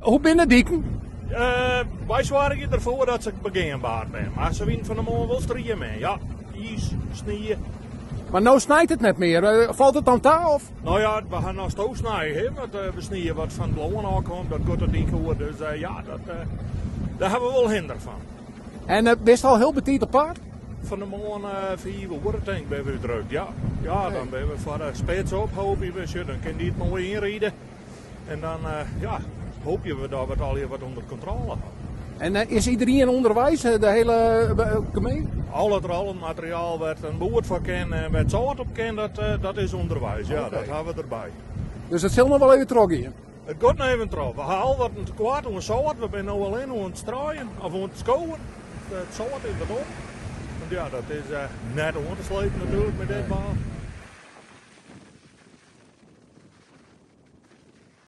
Hoe binne de diken? Wy soargje derfoar dat se begeanber binne, mar se wiene fan 'e moarn wol striemin. Ja, iis, snie. Mar no snijt it net mear. Falt it dan ta? Of? No ja, we ha noch stosnij, hè, want de snie wat fan it lân ôfkomt, dat giet de dyk oer. Dus ja, dat, dêr ha we wol hinder fan. En bist al hiel betiid op paad? Fan 'e moarn 5 oere tink binne we útrukt, ja. Ja, dan binne we foar de spits op, hoopje we. Sjoch, dan kin dy it moai ynride. En dan ja, hoopje we dat we it allegear wat ûnder kontrôle ha. En is iderien ûnderweis, de hiele gemeente? Al it rollend materiaal wêr't in boat foar kin en wêr't sâlt op kin, dat is ûnderweis. Ja, dat ha we derby. Dus it sil noch wol even trochgean? It giet noch even troch. We ha al wat in tekoart oan sâlt. We binne no allinne oan it struien of oan it skowen. It sâlt is wat op. Want ja, dat is net oan te slepen natuerlik mei dit waar.